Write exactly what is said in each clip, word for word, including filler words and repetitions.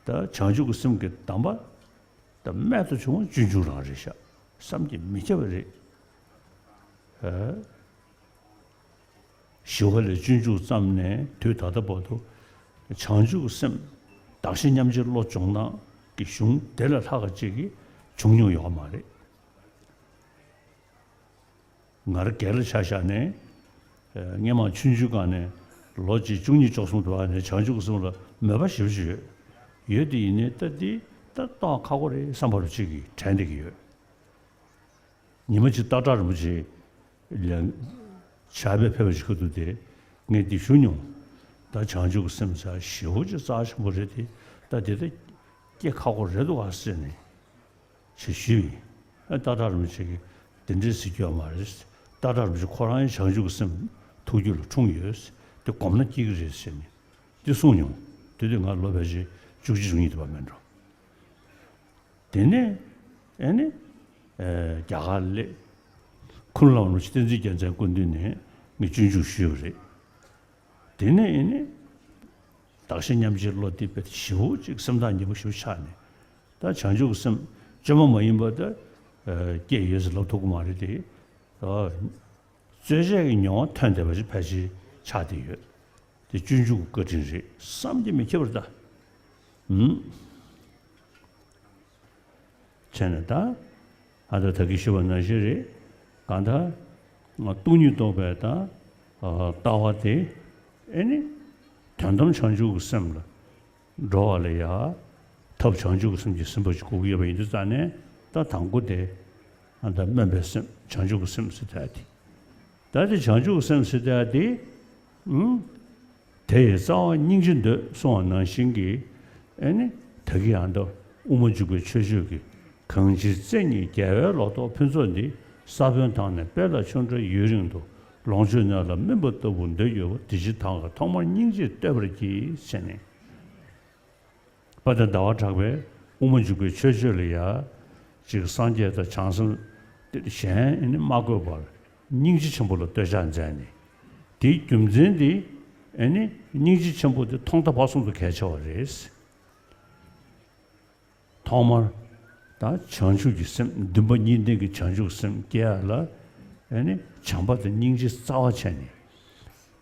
ད་བྱང་ཆུབ་ཀྱི་སེམས་ཀྱི་གདམས་པ་ད་རྨད་དུ་བྱུང་བ་སྤྱོད་འཇུག་རང་རེད་ཤག་བསམ་གྱིས་མི་ཁྱབ་པ་རེད། ཨ། ཞི་བ་ལྷས་སྤྱོད་འཇུག་བརྩམས་ནས་དུས་ད་ལྟ་བར་དུ་བྱང་ཆུབ་ཀྱི་སེམས་གདགས་གཞི་མཉམ་བརྗེའི་བློ་སྦྱོང་སྟངས་ཀྱི་གཞུང་དེ་ལས་ལྷག་པ་ཅིག་གི་བྱུང་མྱོང་ཡོད་མ་རེད། ང་རང་སྒེར་ལ་ཆ་བཞག་ནས། ཨ། སྔན་མ་ཆུང་ཆུང་སྒང་ནས་ལོ་གཅིག་བཅུ་གཉིས་བཅུ་གསུམ་དུ་བ་ནས་བྱང་ཆུབ་ཀྱི་སེམས་ལ་མོས་པ་ཞེ་པོ་ཅིག་ཡོད། ཡོད་དེ་ཡིན་ནའི་ད་འདི་ད་གཏོང་ཁག་པོ་རེད་བསམ་པ་རུ་ཅིག་གིས་དྲན་བསྡད་ཀྱི་ཡོད། ཉི་མ་གཅིག་སྟག་བྲག་རིན་པོ་ཆེ་ལ་ཕྱག་དཔེ་ཕེབས་པ་ཞིག་ཁ་ཐུག་སྟེ་ངས་འདི་ཞུ་མྱོང་། ད་བྱང་ཆུབ་ཀྱི་སེམས་ཟེར་ཞེ་པོ་ཅིག་རྩ་ཆེན་པོ་རེད་དེ། ད་འདི་ད་སྐྱེ་ཁག་པོ་རེད་འདུག་ག་ཟེར་ནས་ཞེས་ཞུས་ཡིན། ཨ། སྟག་བྲག་རིན་པོ་ཆེ་གིས་དེ་འདྲས་ཟེར་རྒྱུ་ཡོད་མ་རེད། སྟག་བྲག་རིན་པོ་ཆེ་ཁོ་རང་ཡང་བྱང་ཆུབ་ཀྱི་སེམས་ཐུགས་རྒྱུད་ལ་འཁྲུངས་ཡོད། དེ་སྒོམ་ན་སྐྱེ་གི་རེད་ཟེར་ནས་འདི་གསུངས་མྱོང་། དེ་དུས་ང་ལོ་ཕལ་ཆེར་བཅུ་གཅིག་བཅུ་གཉིས་དུ་བ་མིན་འགྲོ། དེ་ནས་ཨེ་ནི། ཨེ། རྒྱ་གར་སླེབས། ཁུ་ནུ་ལམ་རིན་པོ་ཆེ་བསྟན་འཛིན་རྒྱལ་མཚན་སྐུ་མདུན་ནས་ངས་སྤྱོད་འཇུག་ཞུས་པ་རེད། དེ་ནས་ཨེ་ནི། གདགས་གཞི་མཉམ་བརྗེའི་བློ་དེ་དཔེ་ཞེ་པོ་ཅིག་སེམས་ཐག་ཉེ་པོ་ཞེ་པོ་ཆགས་ནས། ད་བྱང་ཆུབ་ཀྱི་སེམས་བཅོས་མ་མ་ཡིན་པ་ད། ཨེ། སྐྱེས་ཡོད་ཟེར་ལབ་ཐུབ་ཀྱི་མ་རེད་དེ། ཨ། རྩོལ་བཅས་ཀྱི་མྱོང་བ་ཐོན་བསྡད་པ་ཞིག་ཕལ་ཆེར་ཆགས་བསྡད་ཡོད། དེ་སྤྱོད་འཇུག་གི་བཀའ་དྲིན་རེད་བསམ་གྱིས་མི་ཁྱབ་པ་རེད་ད། ཨུམ། བྱས་ནས་ད། ཨ། ད་ད་གིན་ཞུས་པ་ནང་བཞིན་རེད། གང་ལྟར། སྟོང་ཉིད་རྟོགས་པའི་ད། ཨ། ལྟ་བ་དེ། ཨེ་ནི། དོན་དམ་བྱང་ཆུབ་ཀྱི་སེམས་ལ། འགྲོ་བ་ལ་ཡ། ཐབས་བྱང་ཆུབ་ཀྱི་སེམས་ཀྱིས་ཟིན་པ་ཞིག་དགོས་ཀྱི་ཡོད་པ་ཡིན་དུས་ཙང་ནས་ད་དང་པོ་དེ། ཨ། ད་སྨོན་པའི་སེམས་བྱང་ཆུབ་ཀྱི་སེམས་ཟེར་ཡ་དེ། ད་དེ་བྱང་ཆུབ་ཀྱི་སེམས་ཟེར་ཡ་དེ། ཨུམ། དེ་ཡི་རྩ་བ་སྙིང་རྗེ་འདོད་གསུངས་པ་ནང་བཞིན་གྱི། ཨེ་ནི། ད་གིན་ཡང་ད་དབུ་མ་འཇུག་པའི་ཆོས་སྤྱོད་ཀྱི། གང་ཕྱིར་བརྩེ་ཉིད་རྒྱལ་བའི་ལོ་ཏོག་ཕུན་ཚོགས་འདི། ས་བོན་དང་ནི་དཔལ་ལ་ཆུ་འདྲ་ཡུན་རིང་དུ། ལོངས་སྤྱོད་ནོར་ལ་སྨིན་པ་ལྟ་བུར་འདོད་ཡོད་པ། དེ་ཕྱིར་ཐང་ག་ཐོག་མར་སྙིང་རྗེས་བསྟོད་པར་བགྱི། ཟེར་ནས། དཔལ་ལྡན་ཟླ་བ་གྲགས་པས་དབུ་མ་འཇུག་པའི་ཆོས་སྤྱོད་ལ་ཡ། ཅིག་སངས་རྒྱས་དང་བྱང་སེམས་དེ་གཞན་ཨེ་ནི་མ་བཀོད་པར་སྙིང་རྗེ་ཆེན་པོ་ལ་བསྟོད་ཕྱག་མཛད་ནས། དེའི་རྒྱུ་མཚན་དེ་ཨེ་ནི་སྙིང་རྗེ་ཆེན་པོ་དེ་ཐོག་མཐའ་བར་གསུམ་དུ་གལ་ཆེ་བ་རེད། ཐོག་མར་ད་བྱང་ཆུབ་ཀྱི་སེམས། འདུན་པ་གཉིས་ལྡན་གྱི་བྱང་ཆུབ་སེམས་སྐྱེ་ཡ་ལ་ཨེ་ནི་བྱམས་པ་དང་སྙིང་རྗེ་རྩ་བ་བྱས་ནས།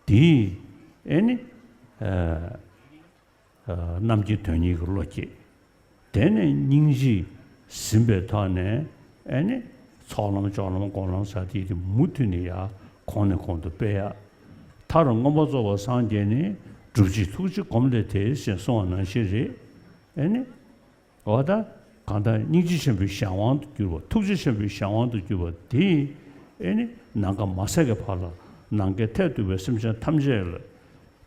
དེས་ཨེ་ནི། ཨ། ཨ། རྣམ་མཁྱེན་དོན་གཉེར་གྱི་བློ་སྐྱེས། དེ་ནས་སྙིང་རྗེས་ཟིན་པའི་ཐོག་ནས་ཨེ་ནི། ཚོགས་ལམ་སྤྱོད་ལམ་སྒོམ་ལམ་ཟེར་དེ་དེ་མུ་མཐུད་ནས་ཡར་གོང་ནས་གོང་དུ་སྤེལ་ཡ། མཐར་མངོན་པར་རྫོགས་པར་སངས་རྒྱས་ནས། སྒྲུབ་བྱེད་ཐུགས་རྗེ་སྒོམ་ལས་འདས། ཞེས་གསུངས་པ་ནང་བཞིན་རེད། ཨེ་ནི། འོ་ད། གང་ལྟར་སྙིང་རྗེ་ཆེན་པོའི་གཞན་དབང་དུ་གྱུར་པ། ཐུགས་རྗེ་ཆེན་པོའི་གཞན་དབང་དུ་གྱུར་པ་དེས་ཨེ་ནི་ནམ་མཁའ་མ་ཟད་ཀྱི་བར་ལ་ནམ་མཁའི་མཐས་གཏུགས་པའི་སེམས་ཅན་ཐམས་ཅད་ལ་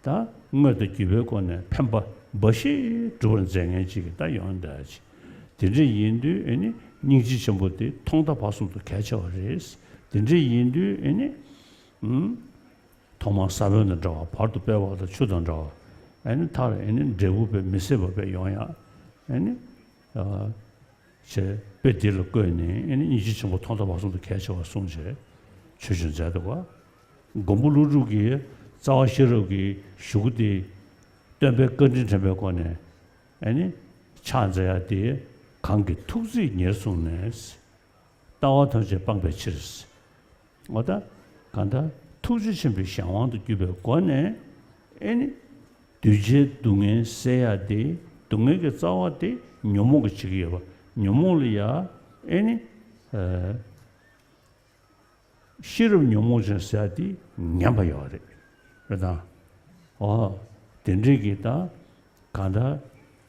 ད་དངོས་དང་བརྒྱུད་པའི་སྒོ་ནས་ཕན་པ་འབའ་ཞིག་སྒྲུབ་པར་མཛད་མཁན་ཅིག་ད་ཡོང་བསྡད་ཅིག་དེ་འདྲ་ཡིན་དུས་ཨེ་ནི་སྙིང་རྗེ་ཆེན་པོ་དེ་ཐོག་མཐའ་བར་གསུམ་དུ་གལ་ཆེ་བ་རེད། དེ་འདྲ་ཡིན་དུས་ཨེ་ནི། ཨུམ། ཐོག་མར་ས་བོན་དང་འདྲ་བ། བར་དུ་དཔལ་བ་དང་ཆུ་དང་འདྲ་བ། ཨེ་ནི་མཐར་ཨེ་ནི་འབྲས་བུ་དཔེ་མི་སྲིད་པ་དཔེ་ཡོང་ཡ། ཨེ་ནི། ཨ། བྱས་དཔེ་འདི་ལ་བཀོད་ནས་ཨེ་ནི་སྙིང་རྗེ་ཆེན་པོ་ཐོག་མཐའ་བར་གསུམ་དུ་གལ་ཆེ་བ་གསུངས་བྱས་ཆོས་སྤྱོད་མཛད་འདུག་ག་མགོན་པོ་ཀླུ་སྒྲུབ་ཀྱིས་རྩ་བ་ཤེས་རབ་ཀྱི་གཞུག་གུ་དེ་སྟོན་པའི་བཀའ་དྲིན་དྲན་པའི་སྒོ་ནས་ཨེ་ནི་ཕྱག་མཛད་ཡ་དེ། གང་གི་ཐུགས་བརྩེས་ཉེར་བཟུང་ནས། ལྟ་བ་ཐམས་ཅད་སྤངས་པའི་ཕྱིར། འོ་ད། གང་ལྟར་ཐུགས་རྗེ་ཆེན་པོའི་གཞན་དབང་དུ་གྱུར་པའི་སྒོ་ནས་ཨེ་ནི། གདུལ་བྱའི་སྡུག་བསྔལ་སེལ་ཡ་དེ། སྡུག་བསྔལ་གྱི་རྩ་བ་དེ་ཉོན་མོངས་ཀྱིས་བྱེད་ཀྱི་ཡོད་པ། ཉོན་མོངས་ལ་ཡ་ཨེ་ནི། ཨ། ཤེས་རབ་ཉོན་མོངས་ཅན་ཟེར་ཡ་དེ་ངན་པ་ཡོད་རེད། རེད་དང་། འོ། དེ་འདྲའི་གི་ད། གང་ལྟར།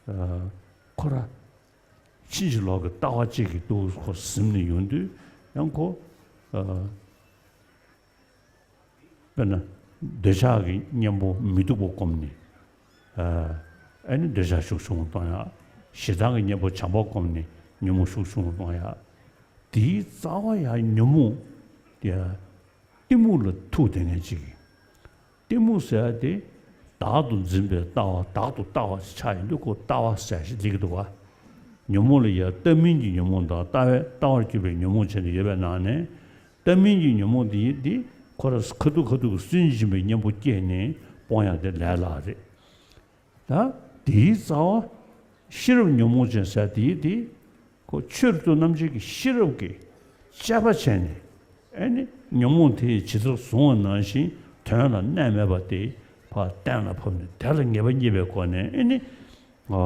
ཨ། ཁོ་ར། ཕྱིན་ཅི་ལོག་གི་ལྟ་བ་གཅིག་གིས་འདུག་ཁོ་ཟིན་ནས་ཡོང་དུས་ཡང་ཁོ། ཨ། དཔེར་ན། འདོད་ཆགས་ཀྱི་གཉེན་པོ་མི་སྡུག་པ་བསྒོམས་ནས། ཨ། ཨེ་ནི་འདོད་ཆགས་ཤུགས་ཆུང་ངུ་གཏོང་ཡ། ཞེ་སྡང་གི་གཉེན་པོ་བྱམས་པ་བསྒོམས་ནས་ཉོན་མོངས་ཤུགས་ཆུང་ངུ་གཏོང་ཡ། དེའི་རྩ་བ་ཡང་ཉོན་མོངས་ཡ། གཏི་མུག་ལ་ཐུག་བསྡད་མཁན་ཅིག་གཏི་མུག་ཟེར་ཡ་དེ། བདག་ཏུ་འཛིན་པའི་ལྟ་བ། བདག་ཏུ་ལྟ་བ་ཞིག་ཆགས་ཡོང་དུས་ཁོ་ལྟ་བ་ཟེར་ཞིག་སླེབས་ཀྱི་འདུག་ག་མྱོང་མུག་ལ་ཡ་ལྟ་མིན་གྱི་ཉོན་མོངས་དང་ལྟ་བས་ལྟ་བར་གྱུར་པའི་ཉོན་མོངས་བྱས་ནས་ཡོད་པའི་ནང་ནས། ལྟ་མིན་གྱི་ཉོན་མོངས་དེ་ཡིན་ཏེ། ཁོ་ར་ཁ་ཐུག་ཁ་ཐུག་གི་སུན་འབྱིན་པའི་གཉེན་པོ་སྐྱེས་ནས་སྤོང་ཡ་དེ་ལས་སླ་རེད། ད་དེའི་རྩ་བ་ ཤེས་རབ་ཉོན་མོངས་ཅན་ཟེར་དེ་དེ་ཁོ་ཆོས་རབ་ཏུ་རྣམ་འབྱེད་ཀྱི་ཤེས་རབ་ཀྱིས་དཔྱད་པ་བྱས་ནས། ཨེ་ནི་ཉོན་མོངས་དེ་ཇི་ལྟར་བཟུང་བ་ནང་བཞིན་དོན་ལ་གནས་མེད་པ་དེ་ཕར་གཏན་ལ་ཕབ་ནས། དེ་ལ་ངེས་པ་རྙེད་པའི་སྒོ་ནས། ཨེ་ནི་ཨ་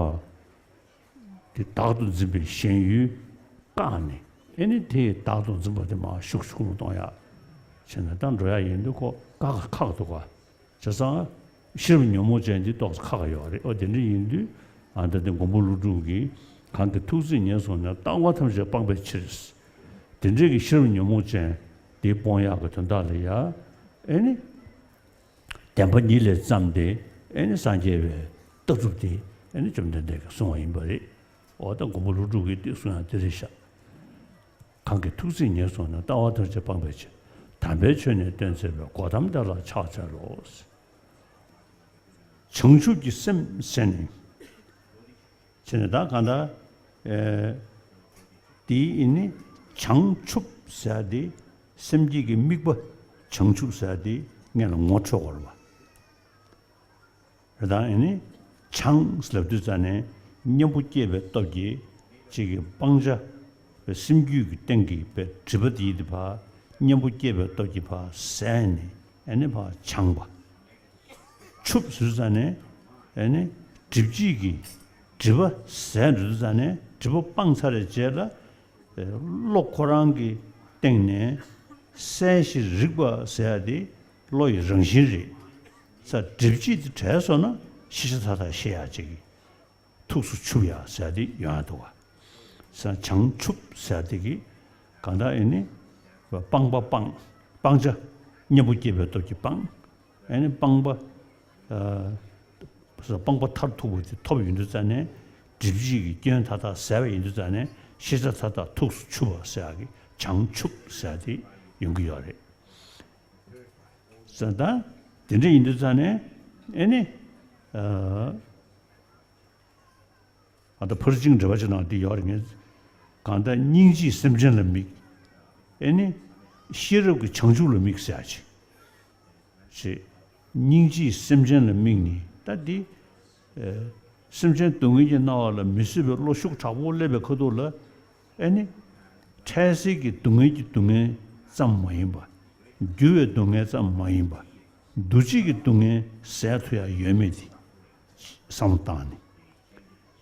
དེ་བདག་ཏུ་འཛིན་པའི་ཞེན་ཡུལ་བཀག་ནས། ཨེ་ནི་དེ་བདག་ཏུ་འཛིན་པ་དེ་མར་ཤུགས་ཤུགས་ལ་གཏོང་ཡག་བྱས་ནས་ད་འགྲོ་ཡག་ཡིན་དུས་ཁོ་བཀག་ཁག་འདུག་ག་བྱས་ཙང་ཤེས་རབ་ཉོན་མོངས་ཅན་འདི་ཏོག་ཙམ་ཁག་ཡོད་རེད། ཨོ་དེ་འདྲ་ཡིན་དུས་ཨ་ད་དེ་མགོན་པོ་ཀླུ་སྒྲུབ་ཀྱིས། གང་གིས་ཐུགས་བརྩེས་ཉེར་བཟུང་ནས། ལྟ་བ་ཐམས་ཅད་སྤངས་པའི་ཕྱིར། དེ་འདྲའི་གི་ཤེས་རབ་ཉོན་མོངས་ཅན་དེ་སྤོང་ཡག་གི་དོན་དག་ལ་ཡ། ཨེ་ནི་བདེན་པ་གཉིས་ལས་བརྩམས་ཏེ། ཨེ་ནི་སངས་རྒྱས་པའི་ལྟ་གྲུབ་དེ་ཨེ་ནི་བཅོམ་ལྡན་འདས་ཀྱིས་གསུངས་པ་ཡིན་པ་རེད། ཨོ་ད་མགོན་པོ་ཀླུ་སྒྲུབ་ཀྱིས་དེ་གསུང་ཡག་དེ་རེད་ཤག་གང་གིས་ཐུགས་བརྩེས་ཉེར་བཟུང་ནས། ལྟ་བ་ཐམས་ཅད་སྤངས་པའི་ཕྱིར། དམ་པའི་ཆོས་ནི་སྟོན་མཛད་པའི། གོའུ་ཏམ་དེ་ལ་ཕྱག་འཚལ་ལོ། བྱང་ཆུབ་ཀྱི་སེམས་ཟེར་ནས། བྱས་ནས་ད་གང་ལྟར་ཨེ་དེའི་ཨེ་ནི་བྱང་ཆུབ་ཟེར་དེ། སེམས་བསྐྱེད་ཀྱི་དམིགས་པ་བྱང་ཆུབ་ཟེར་དེ་སྔོན་ལ་ངོ་འཕྲོད་དགོས་རེད་པ། རེད། ད་ཨེ་ནི་བྱང་ལབ་དུས་ཙ་ནས་གཉེན་པོ་སྐྱེས་པའི་སྟོབས་ཀྱིས་ཅིག་གི་སྤང་བྱ་སེམས་རྒྱུད་ཀྱི་སྟེང་གི་པའི་སྒྲིབ་པ་དེ་ཡི་དེ་ཕར་གཉེན་པོ་སྐྱེས་པའི་སྟོབས་ཀྱིས་ཕར་ཟད་ནས། ཨེ་ནི་ཕར་བྱང་བ། ཆུབ་ཟེར་ཙ་ནས་ཨེ་ནི་སྒྲིབ་བྱེད་ཀྱི་སྒྲིབ་པ་ཟད་འགྲོ་དུས་ཙ་ནས། སྒྲིབ་པ་སྤངས་ཚར་བའི་རྗེས་ལ་བློ་ཁོ་རང་གི་སྟེང་ནས་གསལ་ཞིང་རིག་པ་ཟེར་ཡ་དེ་བློ་ཡི་རང་བཞིན་རེད། ས་སྒྲིབ་བྱེད་དེ་བྲལ་སོང་ན་ཤེས་བྱ་མཐའ་དག་ཤེས་ཡག་ཅིག་གི་ཐུགས་སུ་ཆུད་ཡག་ཟེར་ཡ་དེ་ཡོང་ཡག་འདུག་ག་ས་བྱང་ཆུབ་ཟེར་ཡ་དེ་གི་གང་ལྟར་ཨེ་ནི་སྤངས་པ་སྤངས། སྤང་བྱ་གཉེན་པོ་སྐྱེས་པའི་སྟོབས་ཀྱིས་སྤངས། ཨེ་ནི་སྤངས་པ། ཨ་སྤངས་པ་མཐར་ཐུག་པ་དེ་ཐོབ་ཡོང་དུས་ཙ་ནས། སྒྲིབ་བྱེད་ཀྱི་སྐྱོན་མཐའ་དག་ཟད་པ་ཡིན་དུས་ཙ་ནས། ཤེས་བྱ་མཐའ་དག་ཐུགས་སུ་ཆུད་པ་ཟེར་ཡག་གི་བྱང་ཆུབ་ཟེར་ཡག་དེ་ཡོང་གི་ཡོད་རེད། ཙ་ད་དེ་འདྲ་ཡིན་དུས་ཙ་ནས་ཨེ་ནི་ཨ། ཨ་ད་ཕར་ཕྱིན་འགྲེལ་པ་ཅིག་ནང་འདི་ཡོད་རེད། ངས་གང་ལྟར་སྙིང་རྗེས་སེམས་ཅན་ལ་དམིགས། ཨེ་ནི་ཤེས་རབ་ཀྱིས་བྱང་ཆུབ་ལ་དམིགས་ཟེར་ཡག་ཅིག་ཅེས། སྙིང་རྗེས་སེམས་ཅན་ལ་དམིགས་ནས། ད་འདི་ཨེ་སེམས་ཅན་སྡུག་བསྔལ་གྱིས་མནར་བ་ལ་མི་བཟོད་པའི་བློ་ཤུགས་དྲག་པོ་སླེབས་པའི་ཁ་ཐུག་ལ། ཨེ་ནི་འཕྲལ་སེལ་གྱི་སྡུག་བསྔལ་གྱི་སྡུག་བསྔལ་ཙམ་མ་ཡིན་པ། འགྱུར་བའི་སྡུག་བསྔལ་ཙམ་མ་ཡིན་པ། འདུ་བྱེད་ཀྱི་སྡུག་བསྔལ་ཟད་ཐུབ་ཡག་ཡོད་མེད་དེ་བསམ་བློ་བཏང་ནས།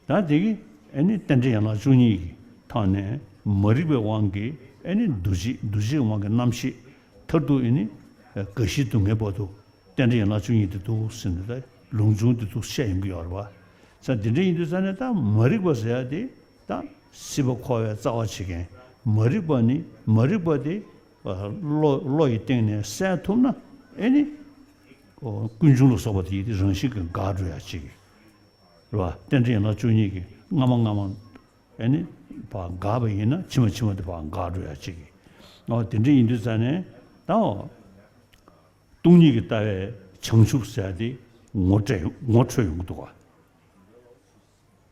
ད་དེ་གི་ཨེ་ནི་རྟེན་འབྲེལ་ཡན་ལག་བཅུ་གཉིས་ཀྱི་ཐོག་ནས་མ་རིག་པའི་དབང་གིས་ཨེ་ནི་འདུ་བྱེད། འདུ་བྱེད་དབང་གིས་རྣམ་ཤེས་མཐར་ཐུག་ཨེ་ནི་རྒ་ཤིའི་སྡུག་བསྔལ་བར་དུ་རྟེན་འབྲེལ་ཡན་ལག་བཅུ་གཉིས་དེ་འདུག་ཟེར་ནས། ད་ལུང་ཆུང་དེ་འདུག་བཤད་ཡོང་གི་ཡོད་རེད་པ། ས་དེ་འདྲ་ཡིན་དུས་ཙ་ནས་ད་མ་རིག་པ་ཟེར་ཡག་དེ་ད་སྲིད་པ་འཁོར་བའི་རྩ་བ་བྱེད་མཁན་མ་རིག་པ་ནི། མ་རིག་པ་དེ་བློ་བློ་ཡི་སྟེང་ནས་བསལ་ཐུབ་ན། ཨེ་ནི་ཀུན་འབྱུང་ལ་སོགས་པ་དེ་ཡི་དེ་རང་བཞིན་གྱིས་འགག་འགྲོ་ཡག་ཅིག་རེད་པ། རྟེན་འབྲེལ་ཡན་ལག་བཅུ་གཉིས་ཀྱི་སྔ་མ་སྔ་མ་ཨེ་ནི་ཕར་འགགས་པ་ཡིན་ན། ཕྱི་མ་ཕྱི་མ་དེ་ཕར་འགག་འགྲོ་ཡག་ཅིག་གི། ཨོ་དེ་འདྲ་ཡིན་དུས་ཙ་ནས་ད་ཨོ་སྟོང་ཉིད་ཀྱི་ལྟ་བའི་བྱང་ཆུབ་ཟེར་ཡག་དེ་ངོ་སྤྲད། ངོ་འཕྲོད་ཡོང་གི་འདུག་ག་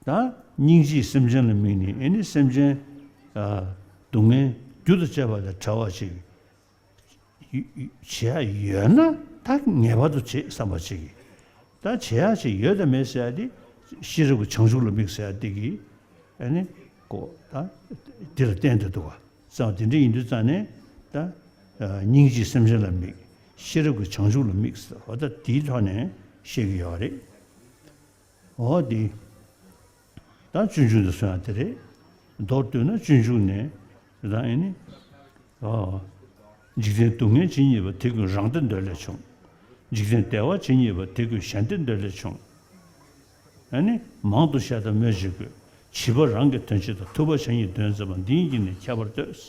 ད་སྙིང་རྗེས་སེམས་ཅན་ལ་དམིགས་ནས། ཨེ་ནི་སེམས་ཅན་ཨ་སྡུག་བསྔལ་རྒྱུ་དང་བཅས་པ་དང་བྲལ་བ་ཅིག་ཡ་བྱེད་ཡག་ཡོད་ན། ད་ངེས་པར་དུ་བྱེད་བསམ་པ་ཅིག་གི། ད་བྱེད་ཡག་ཅིག་ཡོད་དམ་མེད་ཟེར་ཡག་དེ་ཤེས་རབ་ཀྱིས་བྱང་ཆུབ་ལ་དམིགས་ཟེར་ཡག་དེ་གིས་ཨེ་ནི་ཀོ་ད་དེ་ལ་བརྟེན་ཏེ་འདུག་ག་ཙང་དེ་འདྲ་ཡིན་དུས་ཙ་ནས་ད་ཨ་སྙིང་རྗེས་སེམས་ཅན་ལ་དམིགས། ཤེས་རབ་ཀྱིས་བྱང་ཆུབ་ལ་དམིགས་ཟེར་བ། ད་དེའི་ཐོག་ནས་བཤད་ཀྱི་ཡོད་རེད། འོ་དེ་ད་སྤྱོད་འཇུག་ཏུ་སོང་ཡག་དེ་རེད། མདོར་བསྡུས་ན་སྤྱོད་འཇུག་ནས་ད་ཨེ་ནི་ཨ་འཇིག་རྟེན་སྡུག་བསྔལ་ཇི་སྙེད་པ། དེ་ཀུན་རང་བདེ་འདོད་ལས་བྱུང་། འཇིག་རྟེན་བདེ་བ་ཇི་སྙེད་པ། དེ་ཀུན་གཞན་བདེ་འདོད་ལས་བྱུང་། ཨ་ནི་མང་དུ་བཤད་དང་སྨོས་ཅི་དགོས། བྱིས་པ་རང་གི་དོན་བྱེད་དང་། ཐུབ་པ་གཞན་གྱི་དོན་མཛད་པ། འདི་ཉིད་ཀྱིས་ནི་ཁྱད་པར་ལྟོས།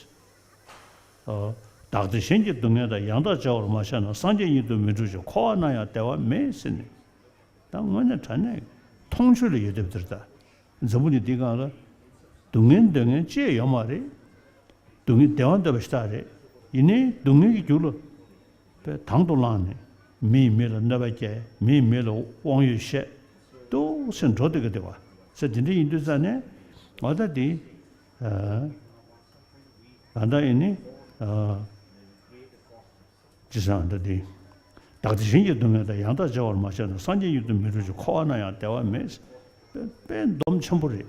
ཨ་བདག་བདེ་གཞན་གྱི་སྡུག་བསྔལ་དང་། ཡང་དག་བྱ་བར་མ་བྱས་ན། སངས་རྒྱས་ཉིད་དུ་མི་འགྲུབ་ཅིང་། འཁོར་བ་ན་ཡང་བདེ་བ་མེད་ཟེར་ནས། ད་དངོས་གནས་དྲང་གནས་མཐོང་ཆོས་ལ་ཡོད་བསྡད་པ་དེ་རེད་ད། འཛམ་བུ་གླིང་འདིའི་སྒང་ལ་སྡུག་བསྔལ་འདོད་མཁན་ཅི་ཡང་ཡོད་མ་རེད། སྡུག་བསྔལ་བདེ་བ་འདོད་པ་ཞེ་དྲག་རེད། ཡིན་ནའི་སྡུག་བསྔལ་གྱི་རྒྱུ་ལ་དཔེ་དང་དུ་བླངས་ནས་མི་ཡིས་མི་ལ་གནོད་པ་བསྐྱལ། མི་ཡིས་མི་ལ་དབང་ཡོད་བཤད། འདུག་སེ་འགྲོ་བསྡད་ཀྱི་འདུག་པ། ས་དེ་འདྲ་ཡིན་དུས་ཙ་ནས་འོ་ད་དེ་ཨ་ད་ལྟ་ཡིན་ནི་ཨ། ཅི་ཟེར་ན་ད་དེ། བདག་བདེ་གཞན་གྱི་སྡུག་བསྔལ་དང་། ཡང་དག་བྱ་བར་མ་བྱས་ན། སངས་རྒྱས་ཉིད་དུ་མི་འགྲུབ་ཅིང་། འཁོར་བ་ན་ཡང་བདེ་བ་མེད། དཔེ་དཔེ་སྡོམ་ཆེན་པོ་རེད།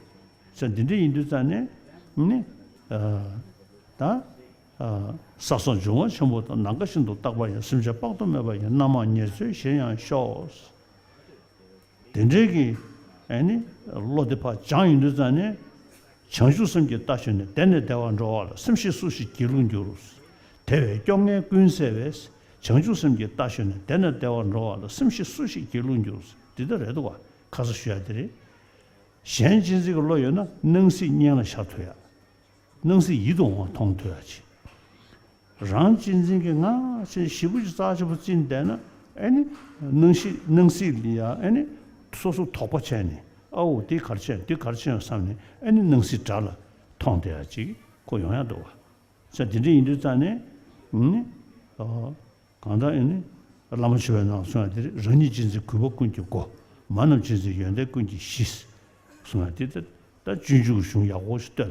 ཟེར་འདི་འདྲ་ཡིན་དུས་ཙང་ནས་ནི་ཨ་ད་ཨ་ས་སོགས་འབྱུང་བ་ཆེན་པོ་དང་། ནམ་མཁའ་བཞིན་དུ་རྟག་པ་ཡང་། སེམས་ཅན་དཔག་ཏུ་མེད་པ་ཡི། རྣམ་མང་ཉེར་འཚོའི་གཞིར་ཡང་ཤོག། དེ་འདྲའི་གི་ཨ་ནི་བློ་དེ་ཕར་སྦྱངས་ཡོང་དུས་ཙང་ནས། བྱང་ཆུབ་སེམས་ཀྱི་རྟ་ཞོན་ནས། བདེ་ནས་བདེ་བར་འགྲོ་བ་ལ། སེམས་ཤེས་སུ་ཞིག་སྒྱིད་ལུག་འགྱུར། དེ་བས་སྐྱོ་ངལ་ཀུན་སེལ་བའི། བྱང་ཆུབ་སེམས་ཀྱི་རྟ་ཞོན་ནས། བདེ་ནས་བདེ་བར་འགྲོ་བ་ལ། སེམས་ཤེས་སུ་ཞིག་སྒྱིད་ལུག་འགྱུར། འདི་ལྟར་རེད་འདུག་བ། ཁ་ས་ཞུ་ཡ་དེ་རེད། གཞན་གཅེས་འཛིན་གྱི་བློ་ཡོད་ན་སྣང་སྲིད་གཉེན་ལ་ཤར་ཐུབ་ཡ། སྣང་སྲིད་ཡིད་དུ་འོང་བ་མཐོང་ཐུབ་ཡ་ཅིག། རང་གཅེས་འཛིན་གྱི་ང་ཆེ་ཞེ་པོ་ཅིག་རྩ་ཆེན་པོ་བརྩིས་བསྡད་ན། ཨེ་ནི་སྣང་ཤེས་སྣང་སྲིད་ལ་ཡ་ཨེ་ནི་སོ་སོ་དོགས་པ་བྱས་ནས། ཨ་འོ་དེ་ག་རེ་བྱས་དེ་ག་རེ་བྱས་ཡོང་བསམ་ནས། ཨེ་ནི་སྣང་སྲིད་དགྲ་ལ་མཐོང་བསྡད་ཡ་ཅིག་ཁོ་ཡོང་ཡ་འདུག་བ། ས་དེ་འདྲ་ཡིན་དུས་ཙང་ནས་ནི་ཨ། གང་ལྟར་ཨེ་ནི་བླ་མ་མཆོད་པའི་ནང་གསུངས་ཡ་དེ་རེད། རང་ཉིད་གཅེས་འཛིན་གུས་པ་ཀུན་གྱི་སྒོ། མ་རྣམས་གཅེས་འཛིན་ཡོན་ཏན་ཀུན་གྱི་གཞི། གསུངས་ཡ་དེ་ད་ད་སྤྱོད་འཇུག་གཞུང་ཡག་པོ་ཞིག་ལྟོས་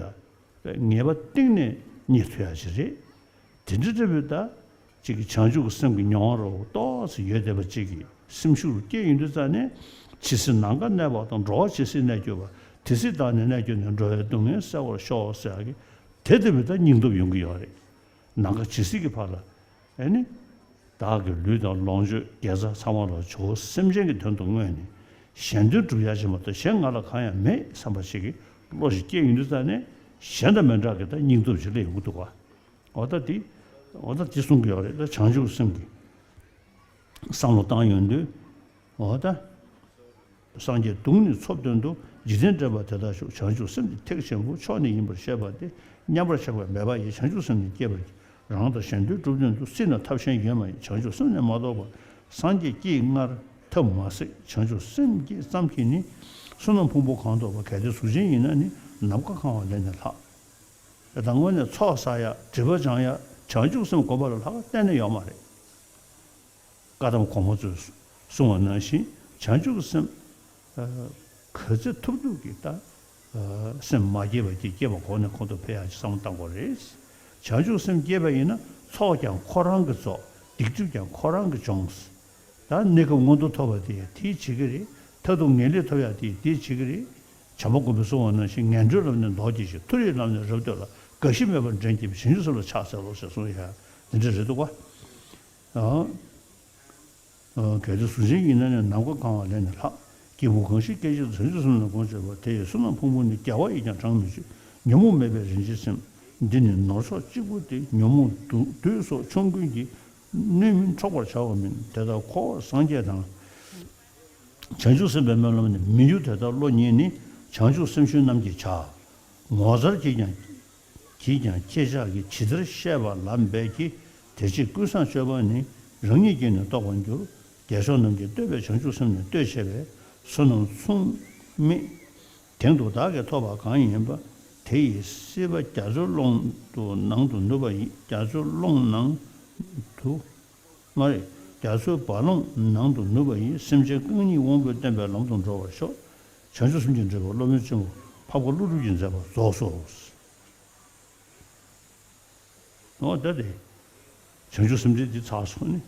ལ། ངེས་པ་གཏིང་ནས་རྙེད་ཐུབ་ཡ་ཞིག་རེད། དེ་འདྲ་འདྲ་བོའི་ད་ཅིག་གི་བྱང་ཆུབ་ཀྱི་སེམས་ཀྱི་མྱོང་བ་རོ་ཏོག་ཙམ་ཡོད་བསྡད་པ་ཅིག་གི་སེམས་ཤུགས་སྐྱེ་ཡོང་དུས་ཙང་ནས། ཇི་སྲིད་ནམ་མཁའ་གནས་པ་དང་། འགྲོ་བ་ཇི་སྲིད་གནས་གྱུར་པ། དེ་སྲིད་བདག་ནི་གནས་གྱུར་ནས། འགྲོ་བའི་སྡུག་བསྔལ་སེལ་བར་ཤོག་ཟེར་ཡ་གི་དེ་ལྟ་བུའི་ད་སྙིང་སྟོབས་ཡོང་གི་ཡོད་རེད། ནམ་མཁའ་ཇི་སྲིད་ཀྱི་བར་ལ་ཨེ་ནི། བདག་གི་ལུས་དང་ལོངས་སྤྱོད་དགེ་རྩ་ཚང་མ་ལ་ཇོ་བོ་སེམས་ཅན་གྱི་དོན་དུ་བསྔོས་ནས། གཞན་དོན་སྒྲུབ་ཡ་ཅིག་མ་གཏོགས་གཞན་ང་ལ་གང་ཡང་མེད་བསམ་པ་ཞིག་གི་བློ་ཞིག་སྐྱེ་ཡོང་དུས་ཙང་ནས། གཞན་དང་མི་འདྲ་གི་ད་སྙིང་སྟོབས་ཅིག་སླེབས་ཡོང་གི་འདུག་བ། འོ་ད་དེ་འོ་ད་དེ་གསུང་གི་ཡོད་རེད། ད་བྱང་ཆུབ་སེམས་ཀྱི་བསམ་བློ་བཏང་ཡོང་དུས། འོ་ད། སངས་རྒྱས་གདུང་ནི་འཚོ་དོན་དུ། འཇིག་རྟེན་འདྲེན་པ་དེ་དག་ཞུགས། བྱང་ཆུབ་སེམས་ནི་ཐེག་ཆེན་པོ། མཆོག་ནི་ཡིན་པར་ཤེས་པ་དེ། མཉམ་པར་བཞག་པ་མེད་པ་ཡིས། བྱང་ཆུབ་སེམས་ནི་བསྐྱེད་པར་བགྱི། རང་དང་གཞན་དོན་སྒྲུབ་དོན་དུ། སྲིད་ན་ཐབས་གཞན་ཡོད་མ་ཡིན། བྱང་ཆུབ་སེམས་ནི་མ་གཏོགས་པར། སངས་རྒྱས་ཀྱིས་སྔར་ཐབས་མ་བསྲེགས། བྱང་ཆུབ་སེམས་ཀྱིས་ཙམ་གྱིས་ནི། བསོད་ནམས་ཕུང་པོ་གང་ཐོབ་པ། གལ་ཏེ་གཟུགས་ཅན་ཡིན་ན་ནི། ནམ་མཁའ་གང་བ་ལས་ནི་ལྷག། དང་པོ་ནས་ཚོགས་བསགས་ཡ། སྒྲིབ་པ་སྦྱང་ཡ། བྱང་ཆུབ་སེམས་སྒོམ་པ་ལས་ལྷག་གཏན་ནས་ཡོད་མ་རེད། བཀའ་གདམས་གོང་མ་ཚོས་གསུངས་པ་ནང་བཞིན། བྱང་ཆུབ་སེམས་ཨ་ག་ཚོད་ཐུབ་ཐུབ་ཀྱིས་ད་ཨ་སེམས་མ་བསྐྱེད་པ་ཅིག་བསྐྱེད་པ་གོང་ནས་གོང་དུ་འཕེལ་ཡག་ཅིག་བསམ་བློ་བཏང་དགོས་རེད། བྱང་ཆུབ་སེམས་བསྐྱེད་པ་ཡིན་ན། ཚོགས་ཀྱང་ཁོ་རང་གིས་རྫོགས། སྡིག་སྒྲིབ་ཀྱང་ཁོ་རང་གིས་སྦྱོང་། ད་གནས་སྐབས་མངོན་མཐོ་ཐོབ་པ་དེ་དེས་བྱེད་ཀྱི་རེད། མཐར་ཐུག་ངེས་ལེགས་ཐོབ་ཡག་དེ་དེས་བྱེད་ཀྱི་རེད། བྱམས་པ་མགོན་པོས་གསུངས་པ་ནང་བཞིན། ངན་འགྲོའི་ལམ་ནི་ལྡོག་གྱིས་ཤིག། མཐོ་རིས་ལམ་ནི་རབ་བཏོད་ལ། རྒ་ཤི་མེད་པར་འདྲེན་བགྱིད་པའི། བྱང་ཆུབ་སེམས་ལ་ཕྱག་འཚལ་ལོ་ཞེས་གསུངས་ཡ་འདི་འདྲ་རེད་འདུག་ག། ཨ། ཨ། གལ་ཏེ་གཟུགས་ཅན་ཡིན་ན་ནི། ནམ་མཁའ་གང་བ་ལས་ནི་ལྷག། སྐྱེས་བུ་གང་ཞིག་སྐད་ཅིག་ཏུ། བྱང་ཆུབ་སེམས་ལ་གོམས་བྱས་པ། དེ་ཡི་བསོད་ནམས་ཕུང་པོ་ནི། རྒྱལ་བ་ཡིས་ཀྱང་བགྲང་མི་ཆོད། ཉོན་མོངས་མེད་པའི་རིན་ཆེན་སེམས། འདི་ནི་ནོར་མཆོག་གཅིག་པུ་སྟེ། ཉོན་མོངས་བདུད་བདུད་སོགས་ཆོམ་རྐུན་གྱིས། སྣོད་མིན་འཕྲོག་པར་བྱ་བ་མིན། དེ་ལྟར་འཁོར་བར་སངས་རྒྱས་དང་། བྱང་ཆུབ་སེམས་དཔའི་སྨོན་ལམ་ནི། མི་འགྱུར་དེ་ལྟར་བློ་ཉིད་ནི། བྱང་ཆུབ་སེམས་ཤུལ་རྣམས་ཀྱིས་བྱ། ངོ་མཚར་གྱིས་ཀྱང་། གྱིས་ཀྱང་ཁྱེད་ཅག་གིས་ཇི་ལྟར་བཤད་པ་ལམ་འབད་ཀྱི། དེ་ཕྱིར་ཀུན་བཟང་སྤྱོད་པ་ནི། རང་ཉིད་ཀྱིས་ནི་རྟོགས་པར་འགྱུར། རྒྱལ་མཆོག་རྣམས་ཀྱིས་བསྟོད་པའི། བྱང་ཆུབ་སེམས་ནི་བསྟོད་བྱས་པའི། བསོད་ནམས་མཚུངས་མེད་དེང་དུ་བདག་གིས་ཐོབ་པ་གང་ཡིན་པ། དེ་ཡི་སྲིད་པ་རྒྱ་མཚོའི་ཀློང་དུ་ནང་དུ་ནུབ་པ་ཡི། རྒྱ་མཚོའི་ཀློང་ནང་དུ། མ་རེད། རྒྱ་མཚོའི་རྦ་ཀློང་ནང་དུ་ནུབ་པ་ཡི། སེམས་ཅན་རྐང་གཉིས་དབང་པོས་བསྟན་པའི་ལམ་དུ་འགྲོ་བར་ཤོག། བྱང་ཆུབ་སེམས་ཀྱིས་འདྲེན་པའི་སློབ་དཔོན་ཆེན་པོ་འཕགས་པ་ཀླུ་སྒྲུབ་ཀྱིས་མཛད་པ་རྫོགས་སོ། འོ་ད་དེ། བྱང་ཆུབ་སེམས་འདྲེན་འདི་ཚར་སོང་ནི།